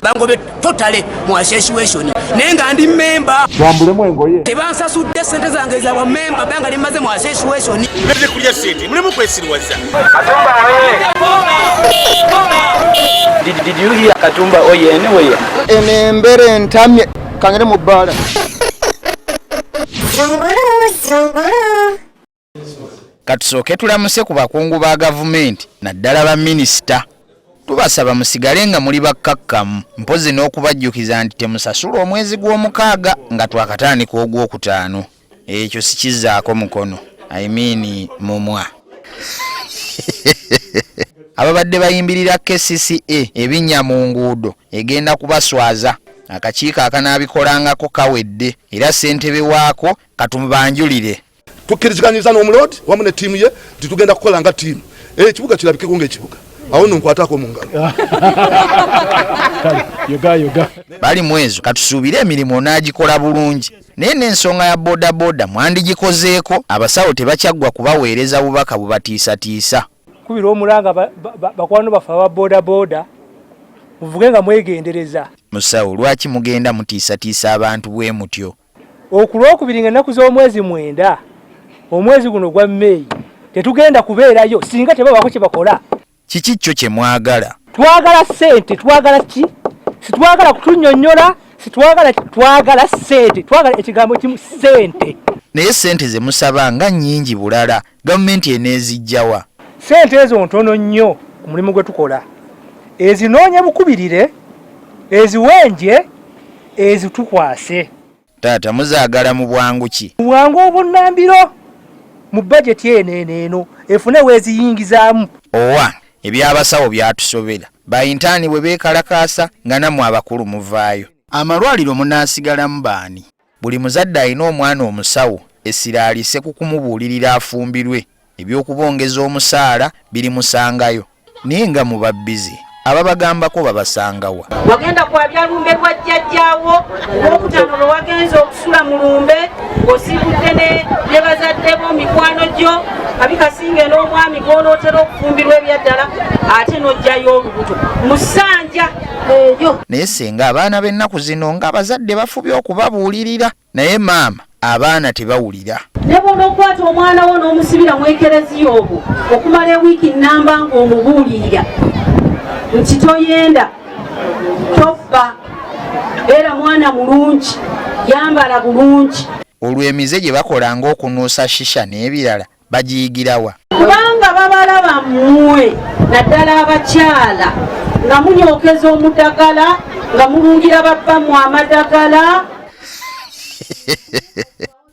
Bangobye totally mu association naye nga ndi memba. Wambulemu engoye. Tebansasudde sente zange za bwamemba banga limaze mu association. Muleke kulya sente, mulimu kwesiriwaza. Did you hear Katumba Oye anyway? Eno embera entamye kangere mu bbaala. Katusooke tulamuse ku bakungu ba gavumenti naddala baminisita. Tubasaba musigale nga muli bakkakkamu mpozzi n'okubajjukiza nti temusasula omwezi gw'omukaaga nga twakatandika ogwokutaano. Ekyo sikizzaako mukono, I mean mumwa. Ababadde bayimbirira KCCA ebinnya mu nguudo egenda kubaswaza. Akakiiko akanaabikolangako kawedde era ssentebe waako katumubanjulire. Tukkiriziganyiza n'omuloodi wamu ne ttiimu ye nti tugenda kukola nga ttiimu, ekibuga kirabikeko ng'ekibuga. Awo nno nkwataako mu ngalo. Yoga yoga. Bali mwezo katusuubire emirimu onaagikola bulungi, naye n'ensonga ya bodaboda mwandigikozeeko. Abasawo tebakyaggwa kubaweereza bubaka bubatiisatiisa. Kubira omulanga bakwano baffe aba bodaboda, muvuge nga mwegendereza. Musawo, lwaki mugenda mutiisatiisa abantu bwe mutyo? Okulwokubiri nga ennaku z'omwezi 9 omwezi guno gwa May tetugenda kubeerayo singa tebabaako kye bakola. Kiki kyo kye mwagala? Twagala ssente, twagala ki? Sitwagala kutunnyonnyola, sitwagala, twagala ssente, twagala ekigambo kimu, ssente. Naye ssente ze musaba nga nnyingi bulala, gavumenti eneeziggya wa? Ssente ezo ntono nnyo ku mulimu gwe tukola. Ezinoonye bukubirire, eziwenje, ezitukwase. Taata, muzaagala mu bwangu ki? Mu bwangu obunnambiro mu bajeti eno eno eno efune weeziyingizaamu. Owa, eby'abasawo byatusobera. Ba intaani bwe beekalakaasa nga nammwe abakulu muvaayo. Amalwaliro munaasigalamu baani? Buli muzadde alina omwana omusawo essira alisse ku kumubuulirira afumbirwe, eby'okubongeza omusaala birimusangayo. Naye nga muba bbize, ababagambako babasanga wa? Wagenda kwabya lumbe lwa jjajjaawo olwokutaano lwe wagenze okusula mu lumbe ng'osiibudde ne bazadde bo, mikwano gyo, kabi kasinge n'omwami gw'onootera okufumbirwa ebyaddala, ate n'oggyayo olubuto mu ssanja eyo. Naye ssenga abaana b'ennaku zino ng'abazadde bafubye okubabuulirira, naye maama abaana tebawulira. Ne bw'onookwata omwana wo n'omusibira mu ekereziya obwo okumala ewiiki nnamba ng'omubuulirira nti toyenda, tobba, beera mwana mulungi, yambala bulungi. Olwo emize gye bakola ng'okunuusa shisha n'ebirala bagiyigira wa? Kubanga babalaba mmwe naddala abakyala nga munyookeza omudagala, nga mulungira babbammwe amadagala.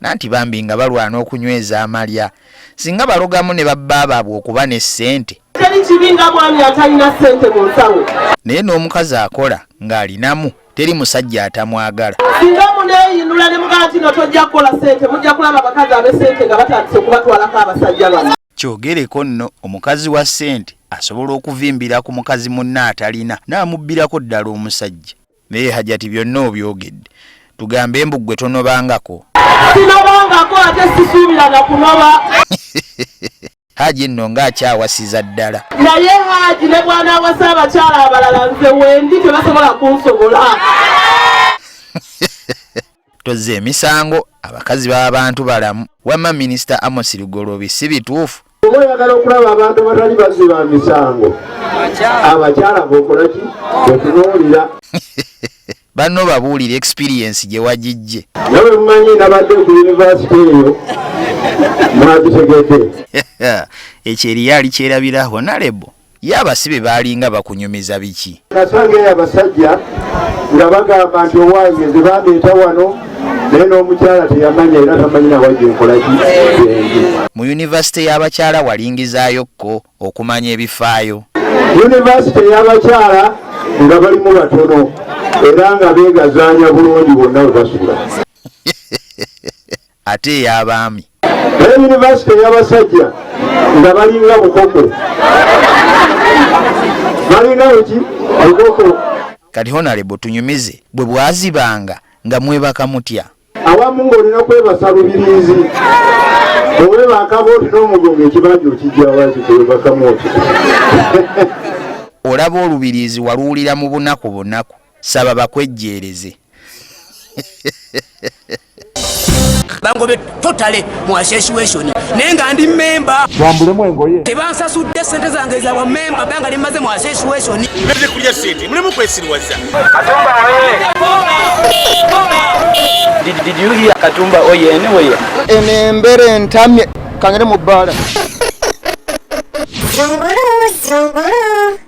Nanti bambi nga balwana okunyweza amalya, singa balogamu ne babba baabwe okuba ne ssente. Teri kibi nga mwami atalina ssente mu nsawo. Naye n'omukazi akola ng'alinamu, teri musajja atamwagala. Singa muneeyinula ne mugamba nti no tojja kukola ssente, mujja kulaba abakazi ab'essente nga batandise okubatwalako abasajja bano. Kyogereko nno, omukazi wa ssente asobola okuvimbira ku mukazi munne atalina n'amubbirako ddala omusajja. Naye Hajati byonna obyogedde, tugambe mbu ggwe tonobangako? Sinobangako ate sisuubira na kunoba. Haji nno ng'akyawasiza ddala. Naye Haji ne bw'anaawasa abakyala abalala nze wendi tebasobola kunsobola. Tozza emisango, abakazi baba bantu balamu. Wamma Minisita Amos Lugoloobi si bituufu. Oba oyagala okulaba abantu abatali bazzi ba misango, abakyala b'okola ki? Otunuulira. Banno babuulire experience gye wagijje. Nga bwe mumanyi nabadde ku yunivasite eyo mwagitegedde. Ekyo eriyo alikyerabira Honalebo? Ye abasibe baalinga bakunyumiza biki? Nasanga eyo abasajja nga bagamba nti owange nze bandeeta wano naye n'omukyala teyamanya era tamanyi nawa gye nkola ki gyendi. Mu yunivasite y'abakyala walingizaayo ko okumanya ebifaayo? Yunivasite y'abakyala nga balimu batono era nga beegazaanya bulungi bonna we basula. Ate ey'abaami? Naye yunivasite ey'abasajja nga balinga bukoko, balinga buki bukoko. Kati Honalebo tunyumize, bwe bwazibanga nga mwebaka mutya? Awamu ng'olina kwebasa lubiriizi, bwe weebaka bw'oti n'omugongo ekibanja okijja wazi kwebakamu oti. Olaba olubiriizi waluwulira mu bunaku bunaku. Saba bakwejjeereze. Bangobye totally mu association naye nga ndi memba. Twambulemu engoye. Tebansasudde ssente zange za bwamemba bbanga lye mmaze mu association. Meze kulya ssente mulimu kwesiriwaza. Did you hear Katumba Oye anyway? Eno embera entamye kangende mu bbaala. Zungulu, zungulu.